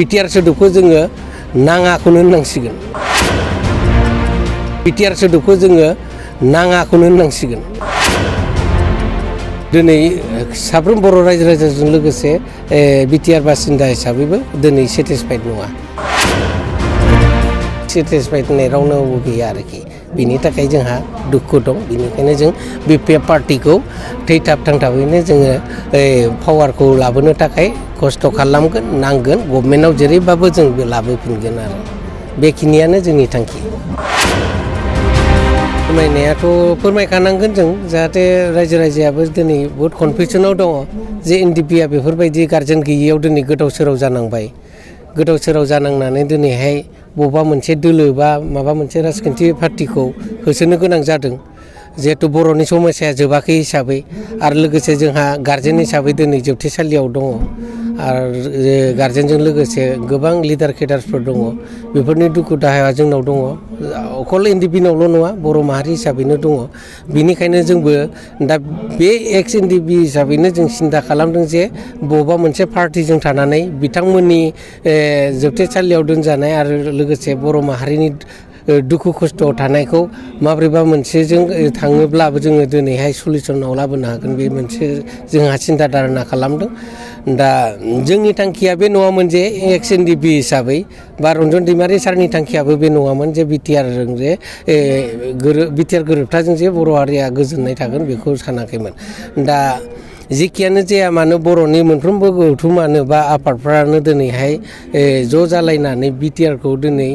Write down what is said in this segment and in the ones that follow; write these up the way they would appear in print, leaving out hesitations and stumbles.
BTR सोदोबखौ जोङो नाङाखौनो होननांसिगोन। BTR सोदोबखौ जोङो नाङाखौनो होननांसिगोन। दिनै साफ्रोम बर' रायजो राजाजों लोगोसे BTR बासिन्दा हिसाबैबो दिनै सेटिसफाइड नङा। सेटिसफाइड होननाय रावनावबो गैया आरोखि। बिनि थाखाय जोंहा दुखु दं। बिनिखायनो जों BPF पार्टिखौ थैथाब थांथाबैनो जोङो पावारखौ लाबोनो थाखाय खस्थ' खालामगोन, नांगोन, गभर्नमेन्टआव जेरैबाबो जों लाबोफिनगोन आरो बेखिनियानो जोंनि थांखि। फोरमायनायाथ' फोरमायखानांगोन जों, जाहाथे रायजो राजायाबो दिनै बहुद कनफिउसनाव दङ जे NDPआ बेफोरबायदि गार्जेन गैयियाव दिनै गोदाव सोराव जानांबाय। गोदाव सोराव जानांनानै दिनैहाय बबेबा मोनसे दोलो बा माबा मोनसे राजखान्थि पार्टिखौ होसोनो गोनां जादों। जिहेतु बर'नि समस्याया जोबाखै हिसाबै आरो लोगोसे जोंहा गार्जेन हिसाबै दिनै जोबथेसालियाव दङ आरो गार्जेनजों लोगोसे गोबां लिडार केडारफोर दङ। बेफोरनि दुखु दाहाया जोंनाव दङ। अकल NDPनावल' नङा, बर' माहारि हिसाबैनो दङ। बिनिखायनो जोंबो दा बे एक्स NDP हिसाबैनो जों सिन्था खालामदों जे बबेबा मोनसे पार्टिजों थानानै बिथांमोननि जोबथेसालियाव दोनजानाय आरो लोगोसे बर' माहारिनि दुखु खस्थ'आव थानायखौ माब्रैबा मोनसेजों थाङोब्लाबो जोङो दिनैहाय सलिउसनाव लाबोनो हागोन, बे मोनसे जोंहा सिन्था धारना खालामदों। दा जोंनि थांखिया बे नङामोन जे एक्स NDP हिसाबै बा रन्जन दैमारि सारनि थांखियाबो बे नङामोन जे BTRजों जे BTR गोरोबथाजों जे बर' हारिया गोजोननाय थागोन, बेखौ सानाखैमोन। दा जेखियानो जाया मानो बर'नि मोनफ्रोमबो गौथुमानो बा आफादफ्रानो दिनैहाय ज' जालायनानै BTRखौ दिनै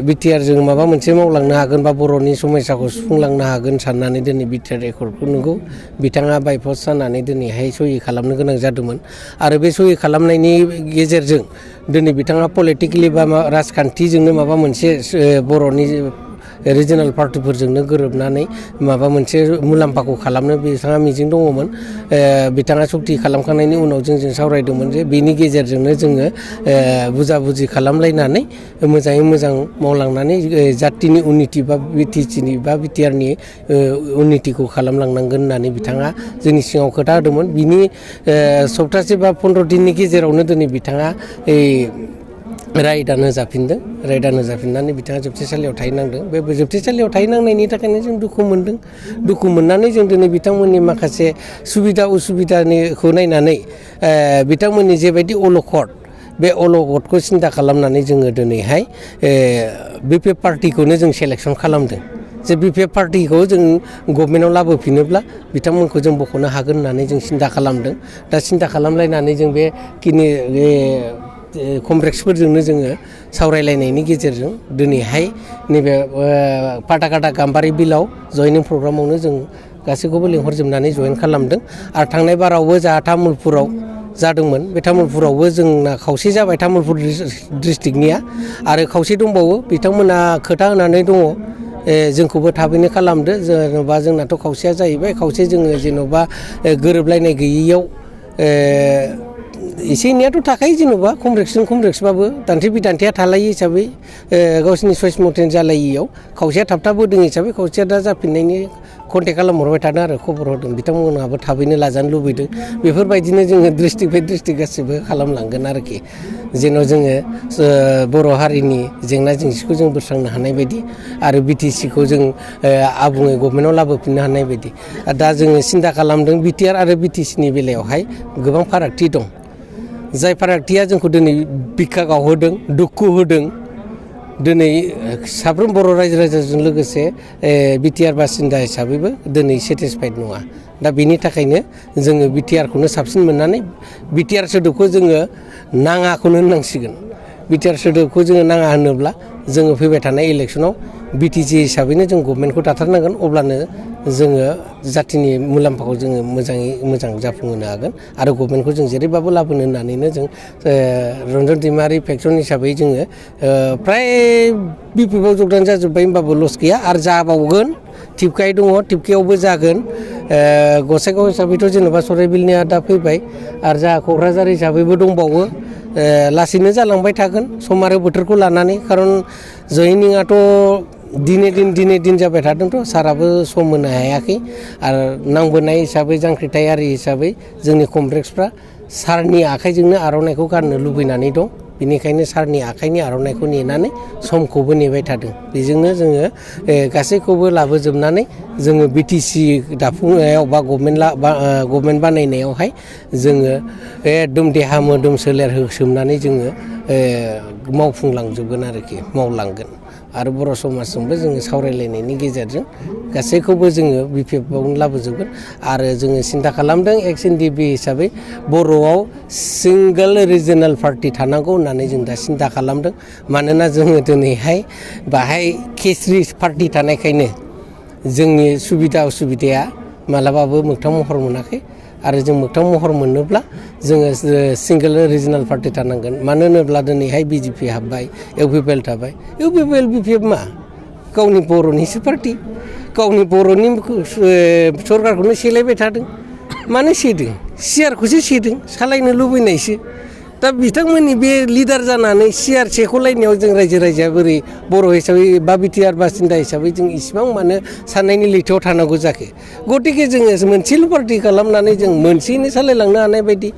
BTRजों माबा मोनसे मावलांनो हागोन बा बर'नि समस्याखौ सुफुंलांनो हागोन साननानै दिनै BTR एकर्डखौ नंगौ बिथाङा बायपास जानानै दिनैहाय सहि खालामनो गोनां जादोंमोन। आरो बे सहि खालामनायनि गेजेरजों दिनै बिथाङा पलिटिकेलि बा राजखान्थिजोंनो माबा मोनसे बर'नि रिजनेल पार्टिफोरजोंनो गोरोबनानै माबा मोनसे मुलाम्फाखौ खालामनो बिथाङा मिजिं दङमोन। बिथाङा सक्ति खालामखांनायनि उनाव जोंजों सावरायदोंमोन जे बेनि गेजेरजोंनो जोङो बुजा बुजि खालामलायनानै मोजाङै मोजां मावलांनानै जातिनि उन्नति बा BTCनि बा BTRनि उन्नतिखौ खालामलांनांगोन होननानै बिथाङा जोंनि सिगाङाव खोथा होदोंमोन। बिनि सप्तासे बा 15 दिननि गेजेरावनो दिनै बिथाङा रायदान होजाफिनदों। रायदान होजाफिननानै बिथाङा जोबथेसालियाव थाहैनांदों। बे जोबथेसालियाव थाहैनांनायनि थाखायनो जों दुखु मोनदों। दुखु मोननानै जों दिनै बिथांमोननि माखासे सुबिदा उसुबिदानिखौ नायनानै बिथांमोननि जेबायदि अलखद, बे अलखदखौ सिन्था खालामनानै जोङो दिनैहाय BPF पार्टिखौनो जों सेलेक्सन खालामदों। जे BPF पार्टिखौ जों गभर्नमेन्टआव लाबोफिनोब्ला बिथांमोनखौ जों बख'नो हागोन होननानै जों सिन्था खालामदों। दा सिन्था खालामलायनानै जों बेखिनि कमरेड्सफोरजोंनो जोङो सावरायलायनायनि गेजेरजों दिनैहाय नैबे पाटाकाटा गाम्बारि बिलाव जयनिं प्रग्रामावनो जों गासैखौबो लिंहरजोबनानै जयेन खालामदों। आरो थांनाय बारावबो जोंहा तामुलपुराव जादोंमोन। बे तामुलपुरावबो जोंना खावसे जाबाय तामुलपुर डिस्ट्रिक्टनिया, आरो खावसे दंबावो। बिथांमोना खोथा होनानै दङ जोंखौबो थाबैनो खालामदो। जेन'बा जोंनाथ' खावसेया जाहैबाय, खावसे जोङो जेन'बा गोरोबलायनाय गैयैयाव एसे एनैयाथ' थाखायो, जेन'बा कमरेड्सजों कमरेड्सबाबो दान्थे बिदान्थेया थालायो हिसाबै गावसिनि चइस मथे जालायियाव खावसेया थाबथाबोदों हिसाबै खावसेया दा जाफिननायनि कन्टेक्ट खालामहरबाय थादों आरो खबर होदों। बिथांमोनहाबो थाबैनो लाजानो लुबैदों। बेफोरबायदिनो जोङो डिस्ट्रिक्ट बाय डिस्ट्रिक्ट गासिबो खालामलांगोन आरोखि, जेन' जोङो बर' हारिनि जेंना जेंसिखौ जों बोस्रांनो हानाय बायदि आरो BTCखौ जों आबुङै गभर्नमेन्टआव लाबोफिननो हानाय बायदि। दा जोङो सिन्था खालामदों BTR आरो BTCनि बेलायावहाय गोबां फारागथि दं। जाय फारागथिया जोंखौ दिनै बिखा गावहोदों, दुखु होदों। दिनै साफ्रोम बर' रायजो राजाजों लोगोसे BTR बासिन्दा हिसाबैबो दिनै सेटिसफाइड नङा। दा बेनि थाखायनो जोङो BTRखौनो साबसिन मोननानै BTR सोदोबखौ जोङो नाङाखौनो होननांसिगोन। BTR सोदोबखौ जोङो नाङा होनोब्ला जोङो फैबाय थानाय इलेक्सनाव BTC हिसाबैनो जों गभर्नमेन्टखौ दाथारनांगोन। अब्लानो जोङो जातिनि मुलाम्फाखौ जोङो मोजाङै मोजां जाफुंहोनो हागोन आरो गभर्नमेन्टखौ जों जेरैबाबो लाबोनो होननानैनो जों रन्जन दैमारि फेक्सन हिसाबै जोङो फ्राय BPFआव जगदान जाजोब्बाय होनबाबो लस गैया, आरो जाबावगोन। टिपकाय दङ, टिपकायावबो जागोन। गसाइगाव हिसाबैथ' जेन'बा सराइबिलनिया दा फैबाय, आरो जोंहा क'क्राझार हिसाबैबो दंबावो। लासैनो जालांबाय थागोन सम आरो बोथोरखौ लानानै, खारन जयनिंआथ' दिने दिन जाबाय थादोंथ'। साराबो सम होनो हायाखै, आरो नांबोनाय हिसाबै जांख्रिथायारि हिसाबै जोंनि कमरेड्सफ्रा सारनि आखाइजोंनो आर'नाइखौ गाननो लुबैनानै दं। बेनिखायनो सारनि आखाइनि आर'नाइखौ नेनानै समखौबो नेबाय थादों बेजोंनो जोङो गासैखौबो लाबोजोबनानै जोङो BTC दाफुंनायाव बा गभर्नमेन्ट बानायनायावहाय जोङो एकदम देहा मोदोम सोलेर होसोमनानै जोङो मावफुंलांजोबगोन आरोखि मावलांगोन आरो बर' समाजजोंबो जोङो सावरायलायनायनि गेजेरजों गासैखौबो जोङो BPFआवनो लाबोजोबगोन आरो जोङो सिन्था खालामदों XNDB हिसाबै बर'आव सिंगोल रिजनेल पार्टि थानांगौ होननानै जों दा सिन्था खालामदों मानोना जोङो दिनैहाय बाहाय केसरि पार्टि थानायखायनो जोंनि सुबिदा उसुबिदाया मालाबाबो मोगथां महर मोनाखै आरो जों मोगथां महर मोनोब्ला जोङो सिंगोल रिजनेल पार्टि थानांगोन मानो होनोब्ला दिनैहाय BJP हाबबाय UPPL थाबाय UPPL BPF मा गावनि बर'निसो पार्टि गावनि बर'नि सरकारखौनो सेलायबाय थादों मानो सेदों सियारखौसो सेदों सालायनो लुबैनायसो दा बिथांमोननि बे लिडार जानानै सियार सेख'लायनायाव जों रायजो राजाया बोरै बर' हिसाबै बा BTR बासिन्दा हिसाबै जों इसिबां मानो साननायनि लैथोआव थानांगौ जाखो गतिके जोङो मोनसेल' पार्टि खालामनानै जों मोनसेयैनो सालायलांनो हानाय बायदि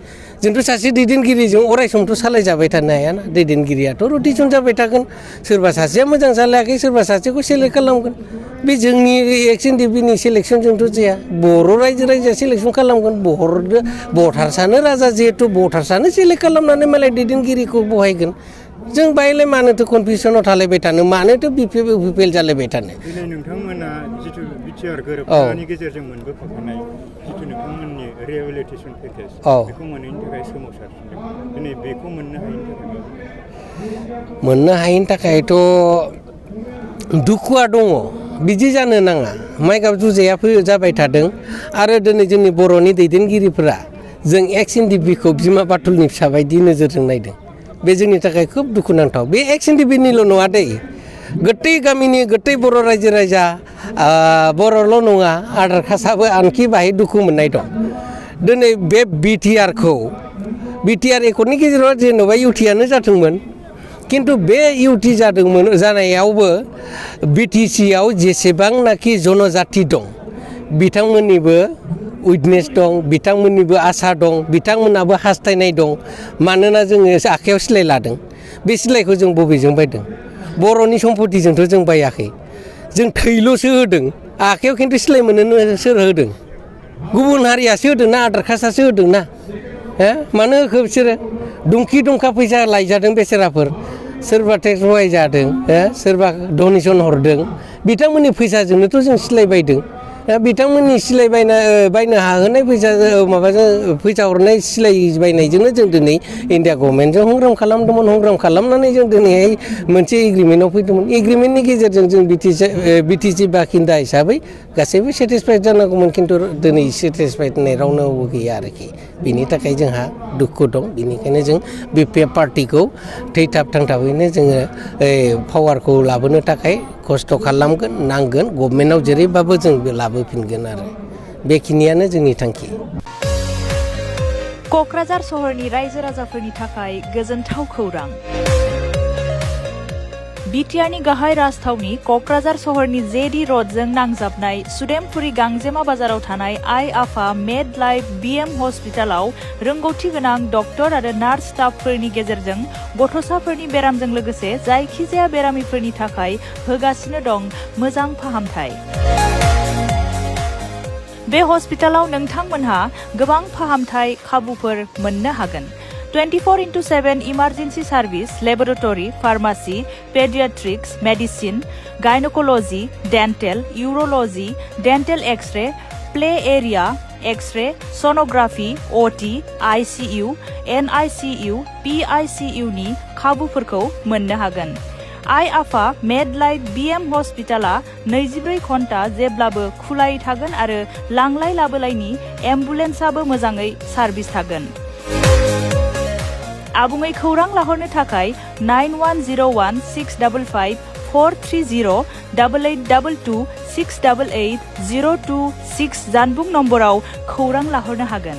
जोंथ' सासे दैदेनगिरिजों अराय समथ' सालायजाबाय थानो हायाना दैदेनगिरियाथ' रटेसन जाबाय थागोन सोरबा सासेया मोजां सालायाखै सोरबा सासेखौ सेलेक्ट खालामगोन बे जोंनि XNDBनि सेलेक्सनजोंथ' जाया बर' रायजो राजाया सेलेक्सन खालामगोन भटार्सआनो राजा जिहेथु भटार्सआनो सेलेक्ट खालामनानै मालाय दैदेनगिरिखौ बहायगोन जों बाहायलाय मानोथो कनफिउसनाव थालायबाय थानो मानोथो BPF UPPL जालायबाय थानो दिनै नोंथांमोना जिथु BTR गोरोबथानि गेजेरजों मोनबोफाखानाय जिथु नोंथांमोननि रिहेबिलिटेसन पेकेज बेखौ मोनैनि थाखाय सोमावसारफिनदों दिनै बेखौ मोननो हायैनि थाखायथ' दुखुआ दङ बिदि जानो नाङा माइगाब जुजाया जाबाय थादों आरो दिनै जोंनि बर'नि दैदेनगिरिफोरा जों XNDBखौ बिमा बाथुलनि फिसा बायदि नोजोरजों नायदों बे जोंनि थाखाय खोब दुखुनांथाव बे XNDBनिल' नङा दै गोटै गामिनि गोटै बर' रायजो राजा बर'ल' नङा आधार कास्टआबो आनखि बाहाय दुखु मोननाय दं दिनै बे BTR एकर्डनि गेजेराव जेनेबा UTआनो जाथोंमोन किन्तु बे UT जानायावबो BTCआव जेसेबांनाखि जनजाति दं बिथांमोननिबो उइटनेस दं बिथांमोननिबो आसा दं बिथांमोनाबो हास्थायनाय दं मानोना जोङो आखायाव सिलाय लादों बे सिलायखौ जों बबेजों बायदों बर'नि सम्पतिजोंथ' जों बायाखै जों थैल'सो होदों आखायाव खिन्थु सिलाय मोननो सोर होदों गुबुन हारियासो होदों ना आधार कास्टआसो होदों ना मानो होखो बिसोरो दुंखि दुंखा फैसा लायजादों बेसेराफोर सोरबा टेक्स बहायजादों सोरबा डनेसन हरदों बिथांमोननि फैसाजोंनोथ' जों सिलाय बायदों बिथांमोननि सिलाय बायनो हाहोनाय फैसा हरनाय सिलाय बायनायजोंनो जों दिनै इन्डिया गभर्नमेन्टजों हंग्राम खालामदोंमोन हंग्राम खालामनानै जों दिनैहाय मोनसे एग्रिमेन्टआव फैदोंमोन एग्रिमेन्टनि गेजेरजों जों BTC बाखिन्दा हिसाबै गासैबो सेटिसफाइड जानांगौमोन खिन्थु दिनै सेटिसफाइड होननाय रावनावबो गैया आरोखि बिनि थाखाय जोंहा दुखु दं बिनिखायनो जों BPF पार्टिखौ थैथाब थांथाबैनो जोङो पावारखौ लाबोनो थाखाय खस्थ' खालामगोन नांगोन गभर्नमेन्टआव जेरैबाबो जों लाबोफिनगोन आरो बेखिनियानो जोंनि थांखि क'क्राझार सहरनि रायजो राजाफोरनि थाखाय गोजोनथाव खौरां BTRनि गाहाय राजथावनि क'क्राझार सहरनि JD र'डजों नांजाबनाय सुदेमपुरि गांजेमा बाजाराव थानाय आइ आफा मेड लाइफ BM हस्पिटालाव रोंगौथि गोनां डक्टर आरो नार्स स्टाफफोरनि गेजेरजों गथ'साफोरनि बेरामजों लोगोसे जायखिजाया बेरामिफोरनि थाखाय होगासिनो दं मोजां फाहामथाय बे हस्पिटालाव नोंथांमोनहा गोबां फाहामथाय खाबुफोर मोननो हागोन 24/7 emergency service laboratory pharmacy paediatrics medicine gynaecology dental urology dental x-ray play area x-ray sonography OT ICU NICU PICU नि खाबुफोरखौ मोननो हागोन आइ आफा मेड लाइफ BM हस्पिटाला 24 घन्टा जेब्लाबो खुलायै थागोन आरो लांलाय लाबोलायनि एम्बुलेन्सआबो मोजाङै सार्भिस थागोन आबुङै खौरां लाहरनो थाखाय 9101655430 8822 688 026 जानबुं नम्बराव खौरां लाहरनो हागोन